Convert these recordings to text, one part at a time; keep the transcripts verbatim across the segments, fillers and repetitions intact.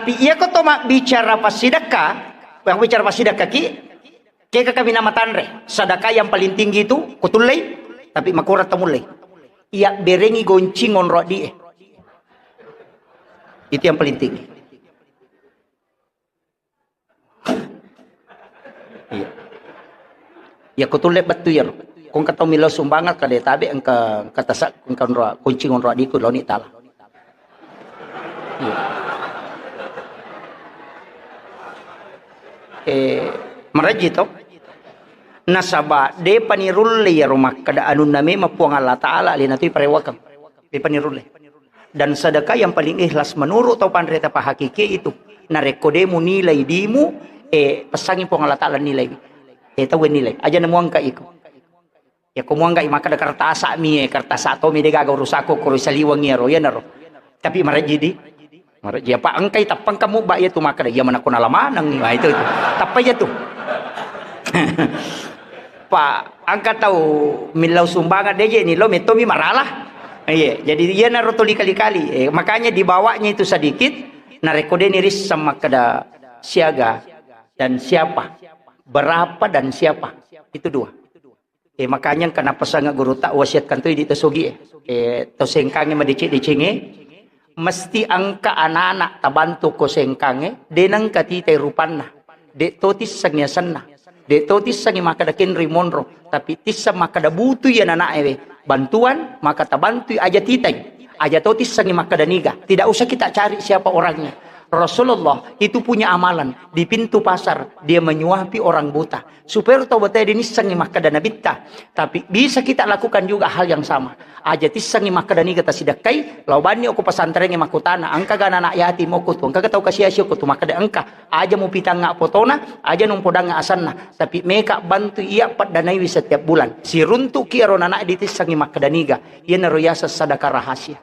Tapi iya ko to mabbicara passidekka, mabbicara passidekka ki, kega kami nama tanre, sedekah yang paling tinggi itu kutullei, tapi makurang to mullei. Iya berengi goncing onro addi e. Itu yang paling tinggi. Iya. Iya, ko tulle bettu iyaro. Ko engka tau millau sumbangan, ka de tabe engka, engka tasa, engka onro, kuncing onro addiku laoni tala. Iya. Eh, maraji to. Nasaba depa nirulle iyaro makkeda anunna memang Puang Allah Taala, alena tu parewakeng. Depa nirulle. Dan sedekah yang paling ikhlas menurut tau panrita pahakiki itu. Narekko de munilai dimu, eh, pesangi Puang Allah Taala nilai. Eh, tau nilai. Aja namuangka iko. Ya ko muangka i makkeda kertasa mi, eh, kertasa to mi de gaga urusakku ko saliweng iyaro, iyanaro. Tapi maraji di. Maraji apa engkai tappang kamu ba iya tu makkeda, iya mana ko nala maneng. Nah, itu, itu. Tappa iya tu. Pak, engka tau millau sumbangan de je ni lo metto mi maralah. Iya, jadi iyanaro tuli kali-kali. Eh, makanya dibawanya itu sedikit, narekko de nirisseng makkeda siaga dan siapa, berapa dan siapa. Itu dua. Eh, makanya engka napesanga guru tak wasiatkan tu idi to sogi e. Eh, to sengkange madeceng-decengnge, mesti engka anak-anak tabantu ko sengkange, de nengka titai rupanna. De to tissengi asenna. De to tissengi makkeda kenri monro, tapi tisseng makkeda butu iya anak-anak ewe. Bantuan, maka tabantui aja titai. Aja to tissengi makkeda niga. Tidak usah kita cari siapa orangnya. Rasulullah itu punya amalan di pintu pasar, dia menyuapi orang buta. Supaya tau botede nissengngi makkeda nabitta. Tapi bisa kita lakukan juga hal yang sama. Aja tissengngi makkeda niga tasidekkai, lao banni okko pesantrengnge makkutana, engkaga anak yatim okko tu, engkaga tau kasiasi okko tu, makkeda engka. Aja mupitangnga fotona, aja numpodangnga asenna. Tapi meka bantu iya peddanaiwi setiap bulan. Siruntuki ero anak ditissengngi makkeda niga. Iyanaro yaseng sedekah rahasia.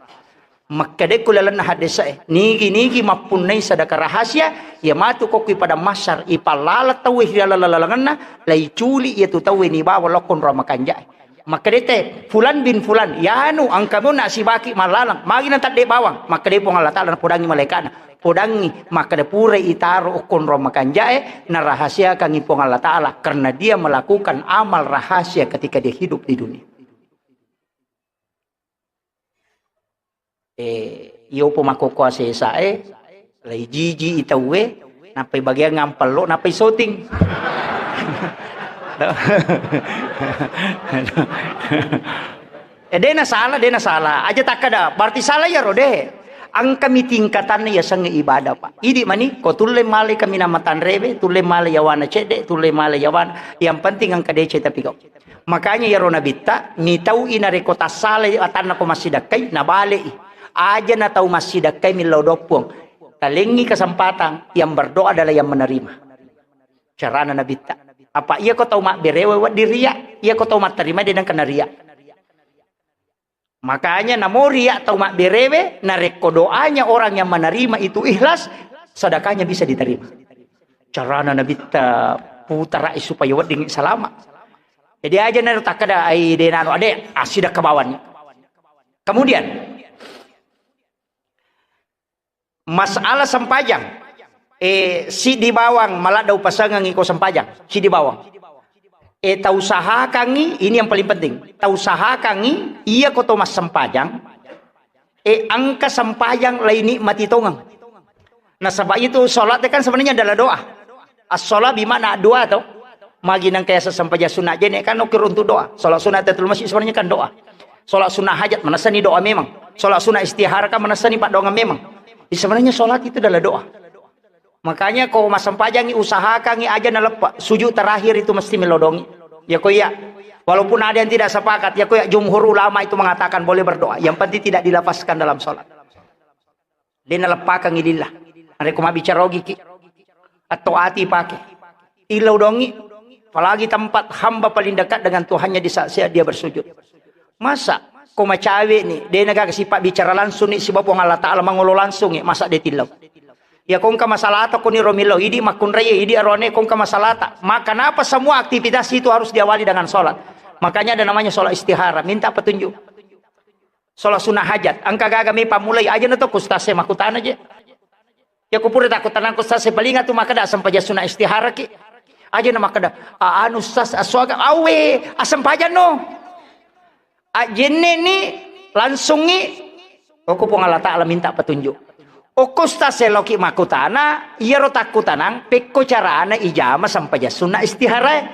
Makkedekku lalenna haddese'e, nigi-nigi mappunnai sedekah rahasia, iya matu ko kui padang mahsyar, ipallala tauwe ri laleng-lalengenna, laiculi iya tu tauwe nibawa lokko onrong makanja'e. Makkedete, "Fulan bin Fulan, yanu engka mona sibaki mallalang, magi natedde bawang?" Makkede Puang Allah Taala napodangi malaika'na, "Podangi, makkede purai itaro okko onrong makanja'e, narahasiakangi Puang Allah Taala, karena dia melakukan amal rahasia ketika dia hidup di dunia." Eh, iyo po makkokkoe asesae, lai jiji i tauwe, nappai bagiang ngampello, nappai soting. Eh, de nasala, de nasala. Aja takkeda, berarti salah iyaro, de. Engkami tingkatanna yasengnge ibadah, Pak. Idi mani, ko tulle male kaminang matanrewe, tulle male yawana cedde, tulle male yawana. Yang penting engka deceng tapi kau. Makanya iyaro nabitta, mitau'i narekko tassalai atanna ko massidekkai, nabale'i. Aja na tau massidekkai millau doang Puang. Talengngi kesempatan, yang berdoa adalah yang menerima. Carana nabitta. Apa iya ko tau mabberewe wedding ria, iya ko tau matterima de nengka naria. Makanya namo ria tau mabberewe, narekko doanya orang yang menerima itu ikhlas, sedekahnya bisa diterima. Carana nabitta putarai supaya wedding salama. Jadi aja naro takkeda, "Ai de nano ade, asidekka bawang." Kemudian masalah sempajang, eh, siddi bawang maladda upasengengngi ko sempajang, siddi bawang. Eh, tausahakangngi, ini yang paling penting. Tausahakangngi, iya ko to massempajang, eh, engka sempajang lai nikmati tongeng. Nasaba itu salat kan sebenarnya adalah doa. As-shalah bimakna doa to. Magi nengka yaseng sempajang sunat jenek kan ukir untuk doa. Salat sunat tahiyatul masjid sebenarnya kan doa. Salat sunat hajat manessani doa memang. Salat sunat istihara kan manessani paddoangeng memang. Jadi sebenarnya salat itu adalah doa. Makanya ko massempajangngi, usahakangngi aja naleppa. Sujud terakhir itu mesti melodongi. Ya ko iya. Walaupun ada yang tidak sepakat, ya ko iya jumhur ulama itu mengatakan boleh berdoa. Yang penting tidak dilafazkan dalam salat. De naleppakangngi lillah. Narekko mabbicara ogiki, atau ati pake. Illau dongi, apalagi tempat hamba paling dekat dengan Tuhannya di saat-saat dia bersujud. Masa ko macawe ni, de nagaga sifat bicara langsung ni sibawa Puang Allah Taala mangolo langsung ni, masa de tillau. Ya ko engka masalah ta ko ni ro millau, idi makkunrai, idi arone ko engka masalah ta. Maka napa semua aktivitas itu harus diawali dengan sholat. Makanya ada namanya sholat istihara, minta petunjuk. Sholat sunnah hajat. Engka gaga mi pammulai aja na to ku ustaz e makkutana je. Iya ko pura takko tanang ko sase palinga tu makkeda sempajang sunna istihara ki. Aja na makkeda, "A-, anu Ustaz, aswaga awe, asempajang no." Ajjenne' ni, langsungngi, okko Puang Allah Ta'ala minta petunjuk. Okko Ustaz, seloki makkutana, iyaro takkutanang, pekko carana ijama sempajang sunna istiharae.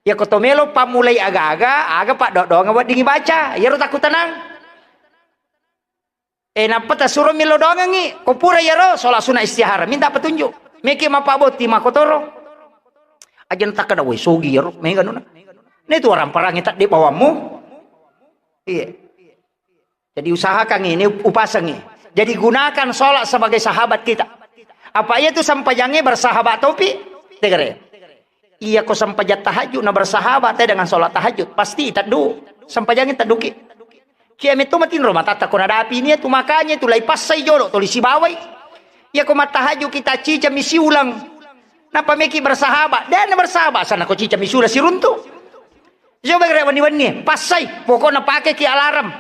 Iyako to melo pammulai aga-aga, aga paddoang weddingngi baca, iyaro takkutanang. Eh, nappa tasuro millau doangengngi. Ko pura iyaro, sholat sunna istihara, minta petunjuk. Meki mappabotti makkotoro. Aja' takkeda, "Woi, sogi iyaro, mega nuna." Netu waramparangngi tadde bawammu. Iya. Jadi usahakan ini, upasangi. Jadi gunakan sholat sebagai sahabat kita. Apa iya tu sempajangnge bersahabat topi? Tegere. Iya ko sempajang tahajud na bersahabat te dengan sholat tahajud, pasti taddu. Sempajangnge tadduki. Cia metto matinro matatta ko nadapi ini tu, makanya tu lai passai jolo toli sibawai. Iya ko mattahajud kita cica misi ulang. Napa meki bersahabat? Dan bersahabat sana ko cica misi ulang siruntu. Coba gere wenni-wenni, passai, pokokna pakeki alarm.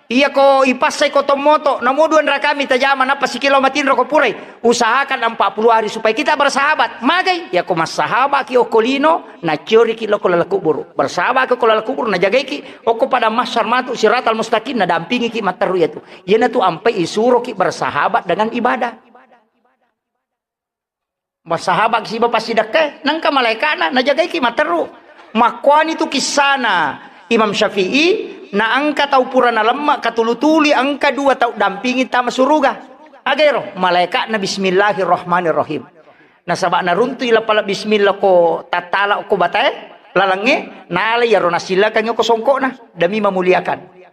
Iya ko ipassai ko tommoto, namo dua rakami tajama, nappa sikilo matinro ko purai. Usahakan empat puluh hari supaya kita bersahabat. Magai, iya ko massahabaki okko lino, nacioriki lo ko laleng kuburu. Bersahabaki ko laleng kuburu, najagaiki, okko pada mahsyar matu siratal mustaqim, nadampingiki matteru iya tu. Iyana tu ampai isuroki bersahabat dengan ibadah. Massahabaki siba passidekkae, nengka malaeka'na najagaiki matteru. Makkuani tu kissana Imam Syafi'i, na engka tau pura nalemma katulu-tului engka dua tau dampingi tama suruga. Agero, malaeka'na bismillahirrahmanirrahim. Nasaba naruntui lapala bismillah ko tattala ko batae, lalengnge, nalai iyaro nasilakangngi ko songkokna, demi memuliakan.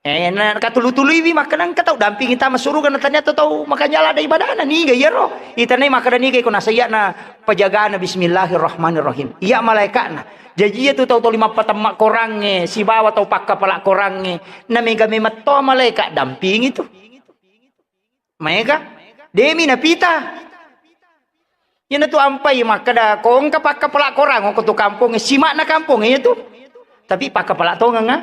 Eh, na katulu-tuluiwi makkeda engka tau dampingi tama suruga na tania tau makanja lada ibadana niga iyaro. Itanai makkeda niga iko nasaiya na pajagana bismillahirrahmanirrahim. Iya malaeka'na. Jaji iya tu tau toli mappatemma korangnge sibawa tau pakkapala korangnge. Na mega memetto malaeka dampingi tu. Maega? Demi napita. Iyana tu ampai makkeda, ko engka pakkapala korang, ko tu kampongnge, sima'na kampongnge iya tu. Tapi pakkapala tongeng, ah.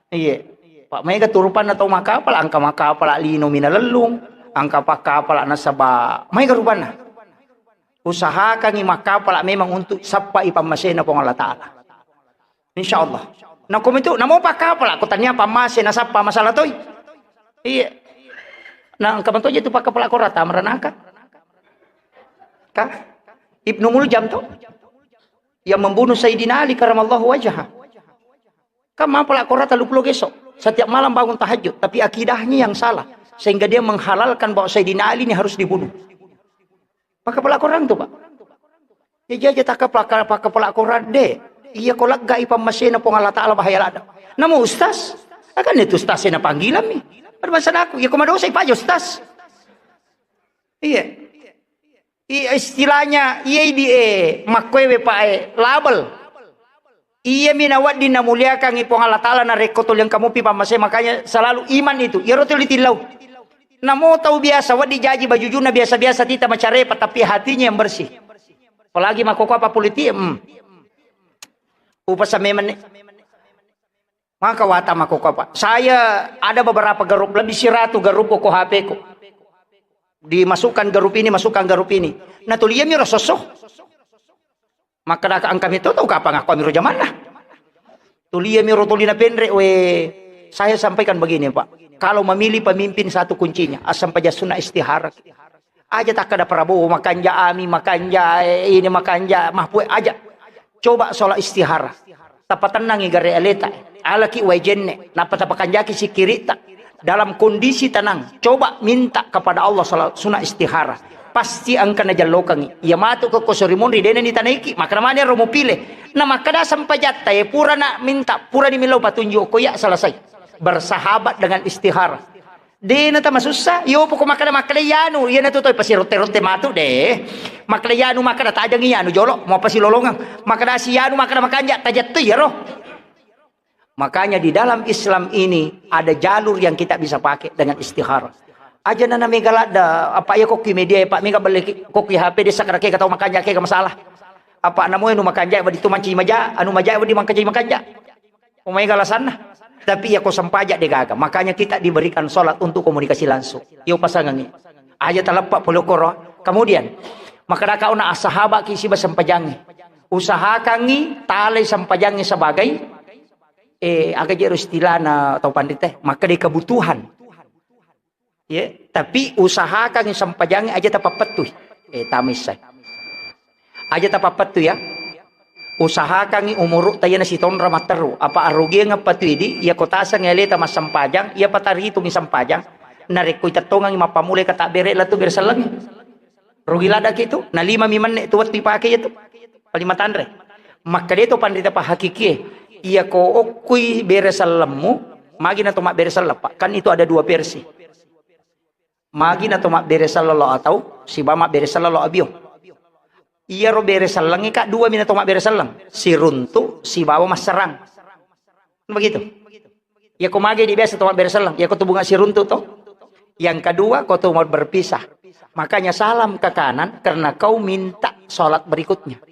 Iya. Pak maega tu rupanna tau makkapala, engka makkapala lino minalellung, engka pakkapala nasaba maega rupanna. Usahakangi makkapala memang untuk sappai pammasena Puang Allah Ta'ala. Insya Allah. Nako mitu, namo pakkapala, ko tania pammase nasappa masalah toi. Iya. Nah, engka matoja tu pakkapala korata meranaka. Ka? Ibnu Muljam tu. Yang membunuh Sayyidina Ali karamallahu wajhah. Kan mapala korata luplo geso. Setiap malam bangun tahajud, tapi akidahnya yang salah. Sehingga dia menghalalkan bahwa Sayyidina Ali ini harus dibunuh. Pakkapala korang tu, Pak. Jaji aja takka paka-, pakkapala korang, de. Iya ko laggai pammasena Puang Allah Ta'ala bahaya ladda. Namo ustaz? Akan itu ustaz na panggilanmi. Pada masa aku, iya ko madosa ipaja ustaz. Iya. Iya istilahnya, iya di, eh, makkuewe, Pak, eh, label. Iyami nawedding namuliakangngi Puang Allah Ta'ala narekko tuli engka mupi pammasena, makanya selalu iman itu. Iyaro tuli tillau. Namo tau biasa wedding jaji bajujunna biasa-biasa tita macarepa, tapi hatinya yang bersih. Apalagi makkokkoe apa politik, hmm. Upasa memang ni. Maka wata makkokkoe apa. Saya ada beberapa grup, lebih siratu grup ko H P-ku. Dimasukkan grup ini, masukkan grup ini. Nah, tuli iyami ro sosso. Makkadaka engka mito tau kapang akko amiro jamanna. Tuli iyami ro tuli napenre, we, saya sampaikan begini, Pak. Kalau memilih pemimpin satu kuncinya, assampajang sunna istihara. Aja takkada Prabowo makanja, Ami makanja, eh, ini makanja, Mahfud aja. Coba sholat istihara. Tapatennangi gare aleta. Alaki wae jenne, nappa tapakanjaki sikkiritta. Dalam kondisi tenang, coba minta kepada Allah sala-, sunat istihara. Pasti engka najallokangi. Iya matu ke kosori monri dena ni tanaiki, maka namanya romo pile. Na makkada sempajatta, eh, pura na minta, pura ni millau patunjuk ko ya selesai. Bersahabat dengan istihara. Dena tamasussa, yo poko makkada, makkada yanu, iya natu toi pasirotte-rotte matu de. Makkada yanu, makkada tajang yanu jolo, mau pasilolongang. Makkada si yanu, makkada makanja, tajattui yaro. Makanya di dalam Islam ini ada jalur yang kita bisa pakai dengan istihara. Aja nana mega ladda, apa ya kokki media ya, Pak, mega beli ki-, kokki H P desa kada kega tau makanja kega masalah. Apa namu anu makanja wadi tu manci maja, anu maja wadi makanja makanja. Omai galasanna. Tapi iya ko sempajang de gaga. Makanya kita diberikan sholat untuk komunikasi langsung. Iyo pasangangi. Aja taleppa pole koro. Kemudian, maka daka ona assahabaki siba sempajangi. Usahakangi talai sempajangi sebagai, eh, aga jero istilahna tau panrita, maka de kebutuhan. Ya, tapi usahakangi sempajangi aja tapappettui. Eh, tamissai. Aja tapappettui ya. Usahakangi umuru tayana sitonra matteru. Apa arugiang apa tu idi, iya kotasang aleta massempajang, iya pataritungi sempajang. Narekko itettongangi mappamulai kata bere la tu bere sellengi. Rugi ladaki tu, na lima mi menne tu wettu ipake iya tu. Paling matanre. Makkeda to panrita pahakikie, iya ko okkui bere sellemmu, magi na to mabbere selleng, Pak. Kan itu ada dua versi. Magi na to mabbere selleng lo atau sibawa mabbere selleng lo abio. Iyaro bere sellengnge, Kak, dua mi na to mabbere selleng. Siruntu sibawa masserang. Begitu. Iya ko mage di biasa to mabbere selleng, iya ko tu bunga siruntu to. Yang kedua, kau tu mau berpisah. Makanya salam ke kanan karena kau minta sholat berikutnya.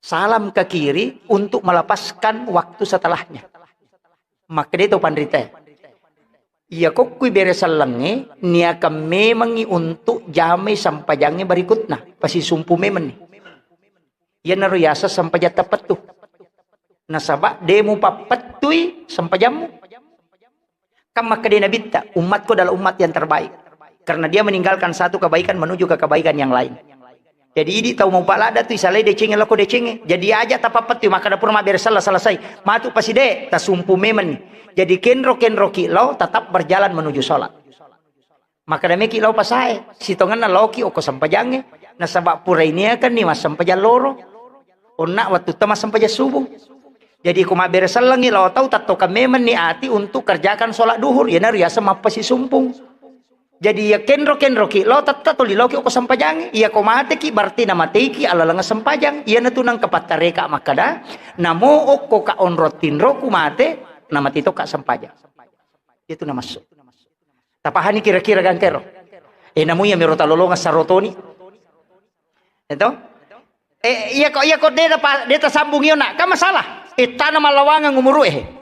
Salam ke kiri untuk melepaskan waktu setelahnya. Makkeda to panrita. Iya kokkui bere sellengnge, niakan memangi untuk jamai sempajangnge berikutna. Pasisumpu memanni. Iyanaro yaseng sempajang tapettu. Nasaba de mupappettui sempajammu. Kan makkeda Nabitta, umatku adalah umat yang terbaik. Karena dia meninggalkan satu kebaikan menuju ke kebaikan yang lain. Jadi idi tau mau palada tu isalai decengnge lako decengnge. Jadi aja tapappettui, makkeda pura mabbere selleng selesai. Matu pasi de, tasumpu memanni. Jadi kenro-kenroki lao tetap berjalan menuju sholat. Makkeda meki lao pasae, sitongenna laoki okko sempajangnge, nasaba purai niakanni massempajang loro. Onna wattutta massempajang subuh. Jadi ko mabbere sellengngi lao tau, tattoka memanni ati untuk kerjakan sholat duhur, iyanaro yaseng mappasisumpung. Jadi iya kenro-kenroki lao tetta toli laoki okko sempajangnge. Iya ko mateki berarti namateiki alaleng sempajang. Iyanatu nengka pattareka makkeda, namo okko ka onrong tinroku mate, namati tokka sempajang. Itu namassu. Tapahani kira-kira gangkero. Eh, namu iya miro talolonga sarotoni. Eto? Eh, iya ko, iya ko de ta pa-, de tasambung iyo nak. Kan masalah. Eh, tana malawangeng umuru eh.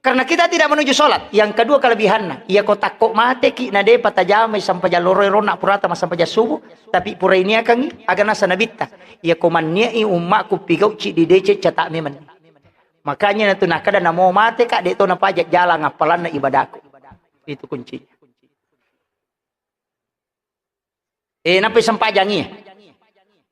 Karena kita tidak menuju sholat. Yang kedua kelebihanna, iya ko takko mateki na de patajamai sampajang loro rona purata masampajang subuh, tapi pura iniakangi aga nasa nabitta. Iya ko manniai ummaku pigauci di deceng cata memang. Makanya natu nakada namo mate ka de to napaja jalan appalanna ibadaku. Itu kuncinya. Eh, nappai sempajangi.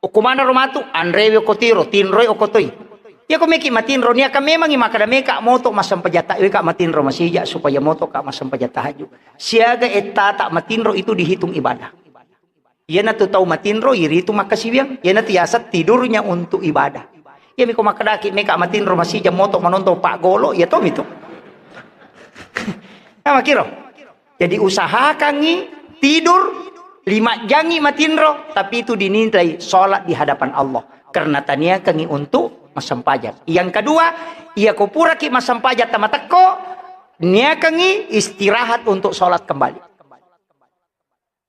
Okko manaro matu, anrewe okko tiro, tinroi okko toi. Iya ko meki matinro, niaka memangi makkada meka moto massempajang ta-, weka matinro masija supaya moto ka massempajang tahajud. Siaga ettata matinro itu dihitung ibadah. Iyanatu tau matinro, iritu makkasiwiang. Iyanatu yaseng tidurnya untuk ibadah. Iyami ko makkedaki meka matinro masija moto manontong paggolo, iya tomi tu. Nah, makiro. Jadi usahakangi tidur lima jangi matinro, tapi itu dinilai sholat di hadapan Allah. Karena taniakangi untuk massempajang. Yang kedua, iya ko puraki massempajang tamatekko, niakangi istirahat untuk sholat kembali.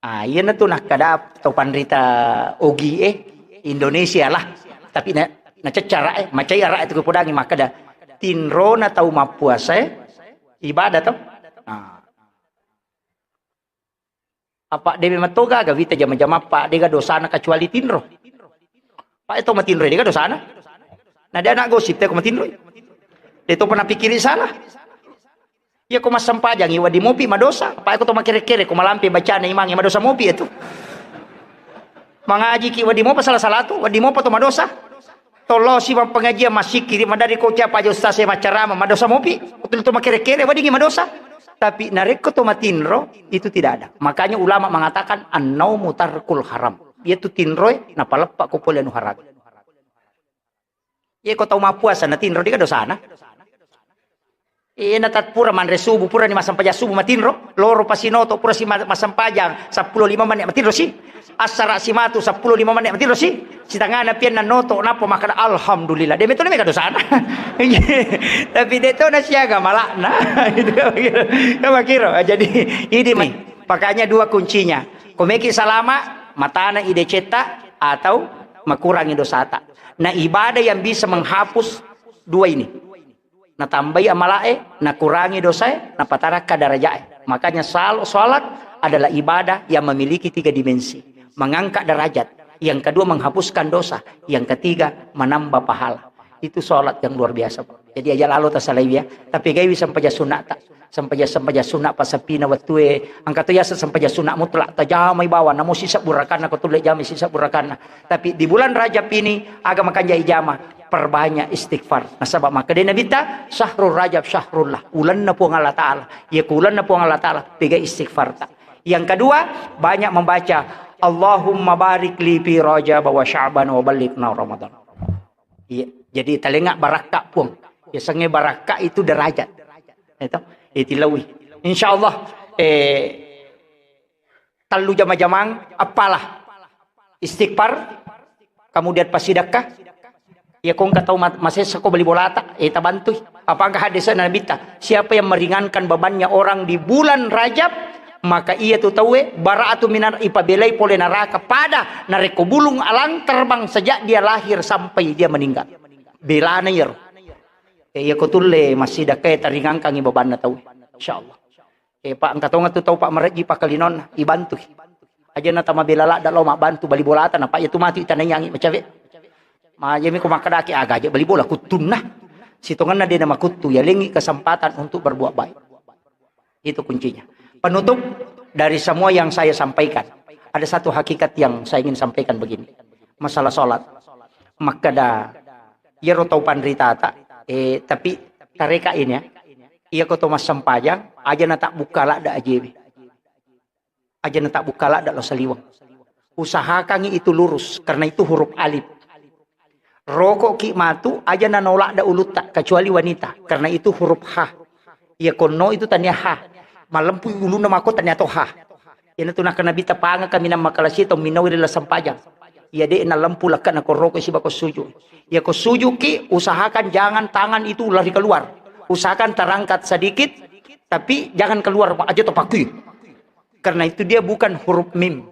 Ah, iyanatu nakkada to panrita ogi eh, Indonesia lah. Tapi na, naceccara eh, macai ara itu kupodangi makkada tinrona tau mappuasa eh, ibadah to. Ah. Apa dewe matoga aga wita jama-jama pa dega dosana kecuali tinro. Pak itu matinro dega dosana. Nah, dia anak gosip te ko matinro. Dia to pernah pikiri salah. Iya ko massempajangi wedding mopi madosa, apa ko to makere-kere ko malampe bacana imangnge madosa mopi itu. Mangajiki wedding mopa salah-salah tu, wedding mopa to madosa. Tollo si pengajian masikiri madari ko capa aja ustaz saya macarama madosa mopi. Betul to makere-kere wedding madosa. Tapi narekko to matinro itu tidak ada. Makanya ulama mengatakan annaumu tarkul haram. Yaitu tinroe napaleppa ko pole anu haram. Iya ko tau mappuasa na tinro dega dosana. Iya na tat pura manre subuh, pura ni massempajang subuh matinro, loro pasinoto pura si ma-, massempajang seppulo lima menit matinro si. Assara si matu seppulo lima menit matinro si. Sitangana pian na noto napa makkada alhamdulillah. De metto mega dosana. Tapi de to na siaga malakna. Itu kan makiro. Jadi ini mai. Makanya dua kuncinya. Ko meki salama, matana ide cetta atau makurangi dosata. Nah, ibadah yang bisa menghapus dua ini. Natambai amalae, nakurangi dosae, napatarakka darajae. Makanya sal-, salat adalah ibadah yang memiliki tiga dimensi. Mengangkat derajat, yang kedua menghapuskan dosa, yang ketiga menambah pahala. Itu salat yang luar biasa, Pak. Jadi aja lalo tasalai ya. Tapi gaiwi sempajang sunat tak. Sempajang, sempajang sunat pasapina wettue. Engka to yaseng sempajang sunat mutlak, tajamai bawang, namo sisa burakanna, ko tulle jamai sisa burakanna. Tapi di bulan Rajab ini, aga makanja ijama, perbanyak istighfar. Nasaba makkeda Nabitta, "Syahrul Rajab syahrullah." Ulenna Puang Allah Ta'ala. Iya ku ulenna Puang Allah Ta'ala, pega istighfar ta. Yang kedua, banyak membaca, "Allahumma barik li fi Rajab wa Sya'ban wa ballighna Ramadan." Iya, jadi talenga barakka Puang. Biasanya barakka itu derajat. Itu, itu lawi. Insya Allah, eh, tellu jama-jamang, apalah. Istighfar, kemudian pasidakka. Ya, ko engka tau ma-, masessa ko bali bolata, eh, tabantui. Apa engka hadis Nabitta, siapa yang meringankan bebannya orang di bulan Rajab, maka ia tu tauwe bara'atu minar, ipabelai pole neraka pada narekko bulung alang terbang sejak dia lahir sampai dia meninggal. Belana iyaro. Eh, iya ko tulle massidakka taringangkangi bebanna tau. Insyaallah. Eh, Pak, engka tonga tu tau, Pak, marejji pakkalinonna, ibantui. Aja na tamabela ladda lao mabbantu bali bolata, na, Pak, iya tu matu itanaiangi macawe. Ma, iya mi ko makkedaki aga aja bali bola kuttunna. Sitongenna de na makuttu, ya lengi kesempatan untuk berbuat baik. Itu kuncinya. Penutup dari semua yang saya sampaikan, ada satu hakikat yang saya ingin sampaikan begini. Masalah salat. Makkeda, iyaro tau panritata, eh, tapi tareka ini ya. Iya ko to massempajang, aja na tak buka ladda ajewe. Aja na tak buka ladda lo saliweng. Usahakangi itu lurus, karena itu huruf alif. Rokok ki matu, aja na nolak da ulutta, kecuali wanita, karena itu huruf ha. Iya konno itu tania ha. Malempu ulunna mako tania to ha. Ina tu nakkeda Nabitta, panga kaminang makalasi tau minnawi ri lasempajang. Iya de na lempu lakka na koroko siba ko suju. Iya ko suju ki, usahakan jangan tangan itu lari keluar. Usahakan terangkat sedikit, tapi jangan keluar, Pak, aja tepakui. Karena itu dia bukan huruf mim.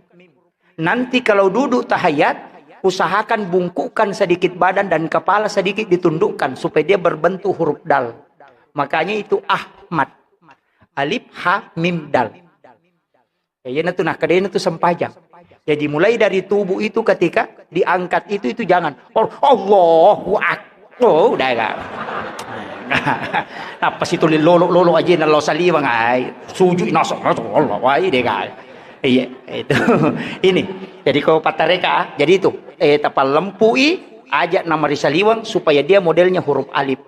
Nanti kalau duduk tahiyat, usahakan bungkukkan sedikit badan dan kepala sedikit ditundukkan supaya dia berbentuk huruf dal. Makanya itu Ahmad. Alif, ha, mim, dal. Ya, iya na tu nakkeda na tu sempajang. Jadi mulai dari tubuh itu ketika diangkat itu, itu jangan. Oh, Allahu Akbar. Oh, udah enggak. Apa situ lolo-lolo aja na lo saliweng ai. Sujud nasok, nasok, Allah, wai deh, guys. Iya, itu. Ini. Jadi ko pattareka, jadi itu. Eh, tapallempui aja na marisaliweng supaya dia modelnya huruf alif.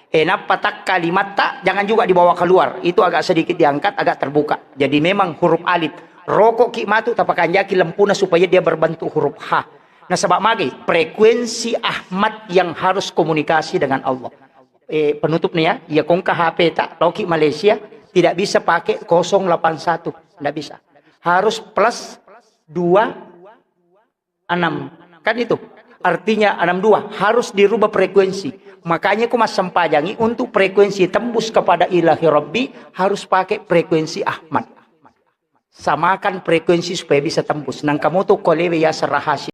Eh, nappa tak kalimatta jangan juga dibawa keluar. Itu agak sedikit diangkat, agak terbuka. Jadi memang huruf alif. Rokok ki matu tapakanjaki lempuna supaya dia berbentuk huruf ha. Nasaba magi frekuensi Ahmad yang harus komunikasi dengan Allah. Eh, penutup nih ya, ya kongka H P tak, loki Malaysia tidak bisa pakai kosong delapan satu, tidak bisa. Harus plus dua enam. Kan itu. Artinya enam dua harus dirubah frekuensi. Makanya ku massempajangi untuk frekuensi tembus kepada Ilahi Rabbi harus pakai frekuensi Ahmad. Samakan frekuensi supaya bisa tembus. Nang kamu tuh kolewe ya serahasi